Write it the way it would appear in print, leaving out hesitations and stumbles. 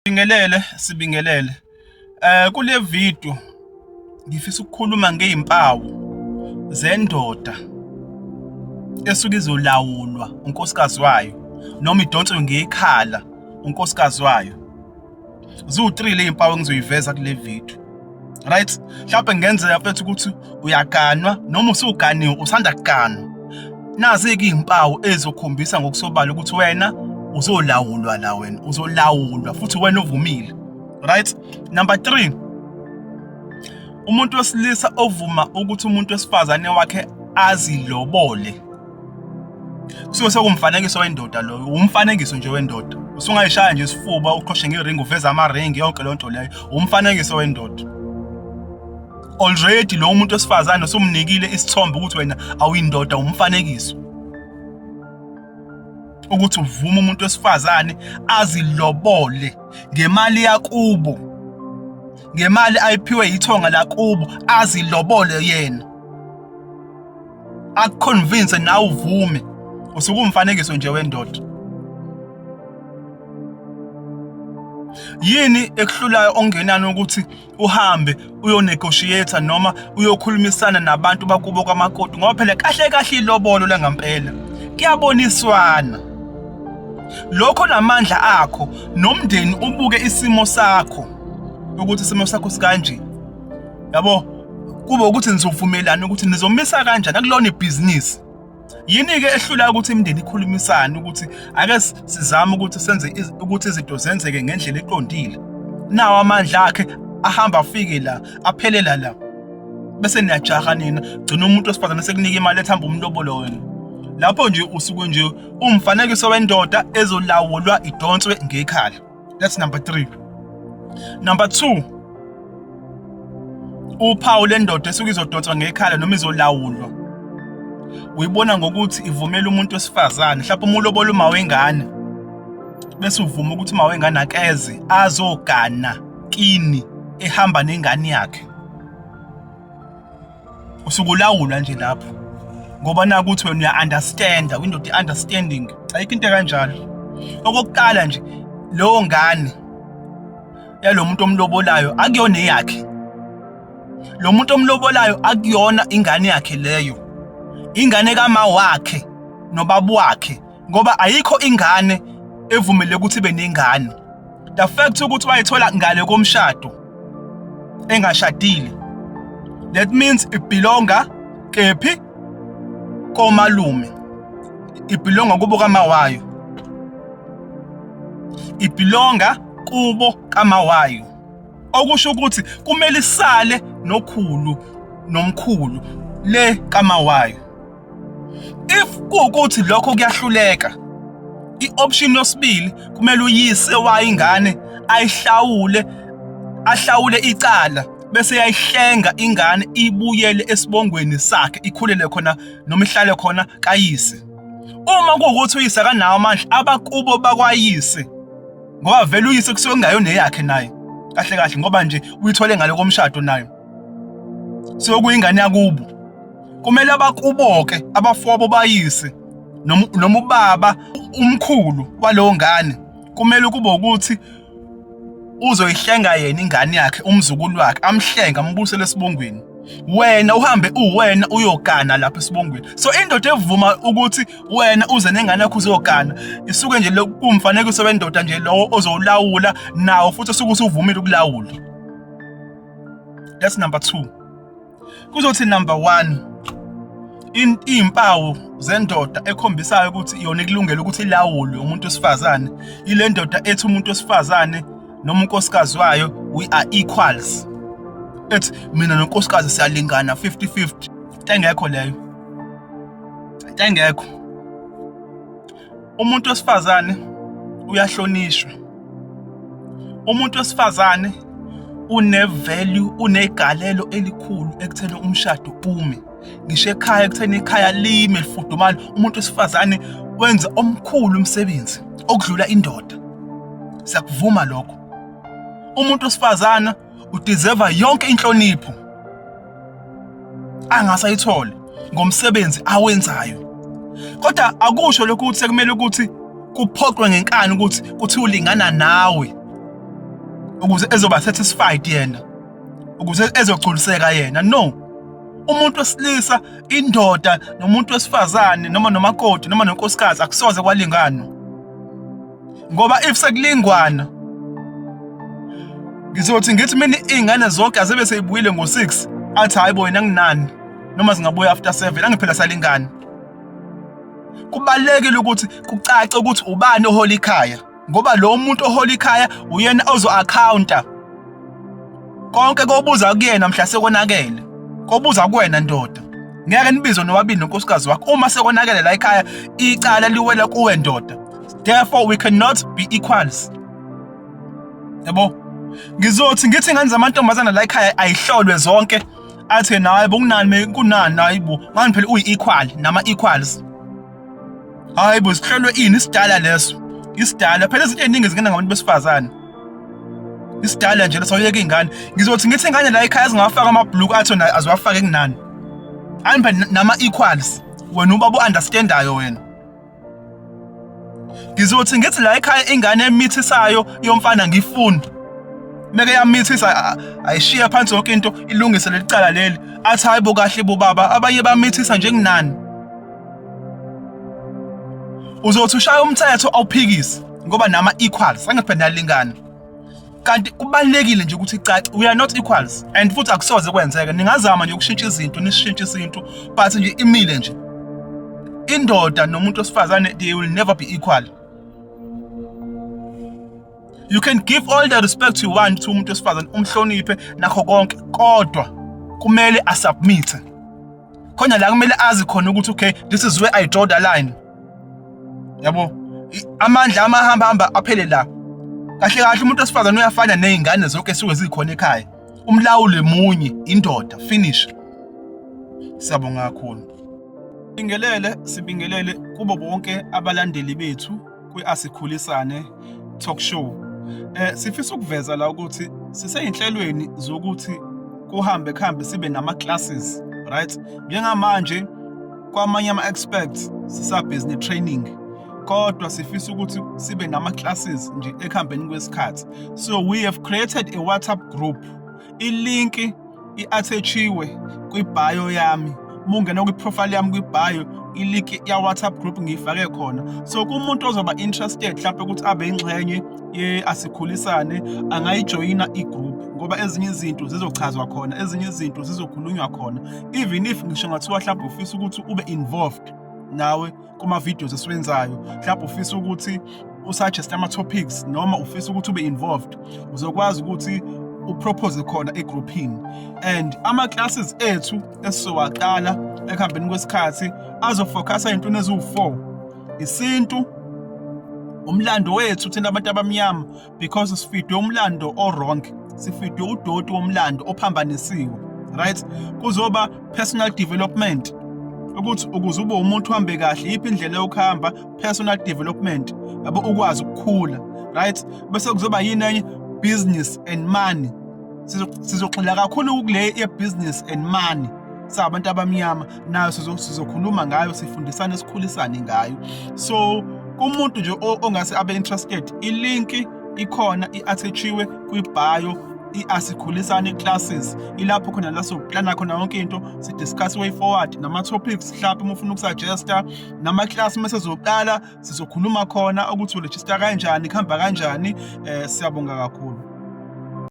Sibingelele, sibingelele. Kule video ngifisa ukukhuluma ngezimpawu zendoda esuke izolawulwa unkosikazi wayo noma idonswe ngekhala unkosikazi wayo. Ziwu-3 le zimpawu engizoyiveza kule video. Right? Mhlawumbe kungenzeka mfethu ukuthi uyaganwa noma usuganiwe usanda kuganwa. Nazi-ke iy'mpawu ezokhombisa ngokusobala ukuthi wena uzolawulwa la, wena uzolawulwa futhi wena uvumile. Right? Number 3, umuntu wesilisa ovuma ukuthi umuntu wesifazane wakhe azilobole, kusuke sekumfanekiso wendoda loyo, umfanekiso nje wendoda. Usungayishaya nje isifuba, uqhoshe ngeringi, uveze amaringi, yonke leyo nto leyo umfanekiso wendoda. Already lo muntu wesifazane usumnikile isithombe ukuthi wena awuyindoda, umfanekiso. Ukuthi uvuma umuntu wesifazane azilobole ngemali yakubo, ngemali ayiphiwe yithonga lakubo, azilobole yena, akuconvince nawe uvume, usuke umfanekiso nje wendoda. Yini ekuhlulayo ongenani ukuthi uhambe uyonegotiate noma uyokhulumisana nabantu bakubo kwamakoti? Ngoba phela kahle kahle ilobolo langampela kuyaboniswana lokho namandla akho nomndeni, ubuke isimo sakho ukuthi isimo sakho sikanje, yabo, kube ukuthi nizovumelana ukuthi nizomisa kanjani, akulona ibhizinisi. Yini-ke ehlula ukuthi imindeni ikhulumisane ukuthi ake sizame ukuthi senze ukuthi izinto zenzeke ngendlela eqondile? Nawo amandla akhe ahamba afike la, aphelela la, bese niyajaha nina, gcina umuntu wesifazane sekunika imali ethamba umlobolo wena. Lapho nje usuke nje umfanekiso wendoda ezolawulwa idonswe ngekhala. That's number 3. Number 2, uphawu lendoda esuke izodonswa ngekhala noma izolawulwa uyibona ngokuthi ivumela umuntu wesifazane, mhlawumbe umulobola uma wengane, bese uvuma ukuthi uma wengane akeze azogana kini ehamba nengane yakhe. Usuke ulawulwa nje lapho, ngoba naku ukuthi wena uya-understanda, windoda i-understanding, ayikho into ekanjalo. Okokuqala nje, leyo ngane yalo muntu omlobolayo akuyona eyakhe, lo muntu omlobolayo akuyona ingane yakhe leyo, ingane kama wakhe nobaba wakhe, ngoba ayikho ingane evumele ukuthi ibe nengane. The fact ukuthi wayithola ngale komshado engashadile, that means ibelonga kephi? Komalume, ibelonga kubo kamawayo, ibelonga kubo kamawayo, okusho ukuthi kumele isale nokhulu nomkhulu le kamawayo. If kuwukuthi lokho kuyahluleka, i-option yosibili kumele uyise wayo ingane ayihlawule, ahlawule icala, bese yayihlenga ingane ibuyele esibongweni sakhe, ikhulele khona noma ihlale khona kayise. Uma kuwukuthi uyise akanawo amandla, abakubo bakwayise, ngoba vele uyise kusuke kungayona eyakhe naye kahle kahle, ngoba nje uyithole ngale komshado nayo, sokuyingane yakubo, kumele abakubo-ke abafowabo bayise noma ubaba umkhulu walowo ngane kumele kube ukuthi uzoyihlenga yena ingane yakhe, umzukulu wakhe, amhlenga ambusele esibongweni, wena uhambe uwena uyogana lapha esibongweni. So indoda evuma ukuthi wena uze nengane yakho uzogana isuke nje kumfanekiso wendoda nje lowo ozowulawula nawo futhi usuke usuvumile ukulawula. That's number 2. Kuzothi number 1, iy'mpawu zendoda ekhombisayo ukuthi yona ikulungele ukuthi ilawulwe umuntu wesifazane, ile ndoda ethi umuntu wesifazane noma unkosikazi wayo we are equals, ethi mina nonkosikazi siyalingana 50-50. Into engekho leyo, into engekho. Umuntu wesifazane uyahlonishwa, umuntu wesifazane une-value, unegalelo elikhulu ekutheni umshado ume, ngisho ekhaya, ekutheni ikhaya lime lifudumale. Umuntu wesifazane wenza omkhulu umsebenzi okudlula indoda, siyakuvuma lokho. Umuntu wesifazane udeserve yonke inhlonipho angasayithole ngomsebenzi awenzayo, kodwa akusho lokho ukuthi sekumele ukuthi kuphoqwe ngenkani ukuthi kuthi ulingana nawe. Ukuze ezoba satisfied yena, ukuze ezogculiseka yena. No, umuntu wesilisa, indoda nomuntu wesifazane noma nomakoti noma nonkosikazi akusoze kwalingana, ngoba if sekulingwana ngizothi ngithi mina iy'ngane zonke azibe seyibuyile ngo-6, athi hhayi bo, yena nginani, noma zingabuya after 7, angiphela salingani. Kubalulekile ukuthi kucace ukuthi ubani ohola ikhaya, ngoba lo muntu ohola ikhaya uyena ozo-accounta konke. Kobuza kuyena mhla sekonakele, kobuza kuwena ndoda. Ngeke nibizwe nobabili nonkosikazi wakho uma sekonakele la ekhaya, icala liwela kuwe ndoda. Therefore we cannot be equals, yabo. Ngizothi ngithi ingane zamantombazana la ekhaya ayihlolwe zonke, athi naye bokunani kunani, hayibo ngani phela uyi-equal nama-equals, hayi bo, sihlolwe ini? Isidala leso, isidala phela. Izinto ey'ningi zingena ngabantu besifazane, isidala nje leso, uyeka iy'ngane. Ngizothi ngithi ingane la ekhaya zingawafaka amabhuluku, athi naye aziwafake kunani, hayi phela nama-equals. Wena ubaba u-understandayo wena. Ngizothi ngithi la ekhaya ingane emithisayo yomfana ngifuni meke yamithisa, ayishiya phansi yonke into, ilungise leli cala leli, athi hayi bo, kahle bo baba, abanye bamithisa njenginani. Uzothi ushaya umthetho awuphikisi, ngoba nama equals, angithi phela nalingana. Kanti kubalulekile nje ukuthi icace, we are not equals, and futhi akusoze kwenzeka. Ningazama nje ukushintsha izinto, nishintshe isintu, but nje imile nje indoda nomuntu wesifazane, they will never be equal. You can give all the respect you want to umuntu wesifazane, umhloniphe nakho konke, kodwa kumele asubmit khona la, kumele azi khona ukuthi okay, this is where I draw the line, yabo. Amandla amahamba hamba aphele la. Kahle kahle umuntu wesifazane uyafana nezingane zonke esuke zikhona ekhaya, umlawuli munye, indoda, finish. Siyabonga kakhulu. Bingelele, sibingelele kubo bonke abalandeli bethu kwi-Asikhulisane Talk Show. Sifisa ukuveza la ukuthi siseyinhlelweni zokuthi kuhambe kuhambe sibe nama classes, right? Njengamanje kwamanye ama experts sisabhizi ne-training, kodwa sifisa ukuthi sibe nama classes nje ekuhambeni kwesikhathi. So we have created a WhatsApp group. I-link i-attachiwe kwi-bio yami. Uma ungena kwi-profile yami, kwi-bio, i-link ya-WhatsApp group ngiyifake khona. So kumuntu ozoba interested mhlawumbe ukuthi abe ingxenye ye-Asikhulisane, angayijoyina i-group, ngoba ezinye izinto zizochazwa khona, ezinye izinto zizokhulunywa khona. Even if ngisho ngathiwa mhlawumbe ufisa ukuthi ube involved nawe kuma-videos esiwenzayo, mhlawumbe ufisa ukuthi usuggest ama-topics noma ufisa ukuthi ube involved, uzokwazi ukuthi upropose khona egroupini. And ama-classes ethu esizowaqala ekuhambeni kwesikhathi azofocusa ey'ntweni eziwu-4: isintu, umlando wethu thina abantu abamnyama, because sifidwe umlando o-wrong, sifidwe udoti womlando ophambanisiwe, right? Kuzoba personal development, ukuthi ukuze ube umuntu uhambe kahle, yiphi indlela yokuhamba, personal development, yabo, ukwazi ukukhula, right? Bese kuzoba yini enye? Business and money. Sizogxila kakhulu kule ye-business and money sabantu abamnyama, nayo sizokhuluma ngayo, sifundisane, sikhulisane ngayo. So kumuntu nje ongase abe interested, i-link ikhona, i-attachiwe kwi-bio, i-Asikhulisane classes, ilapho khona la soplana khona yonke into, si-discuss way forward nama-topics. Mhlawumbe uma ufuna ukusuggesta nama-class uma sezoqala, sizokhuluma khona ukuthi uregister kanjani, kuhamba kanjani. Siyabonga kakhulu.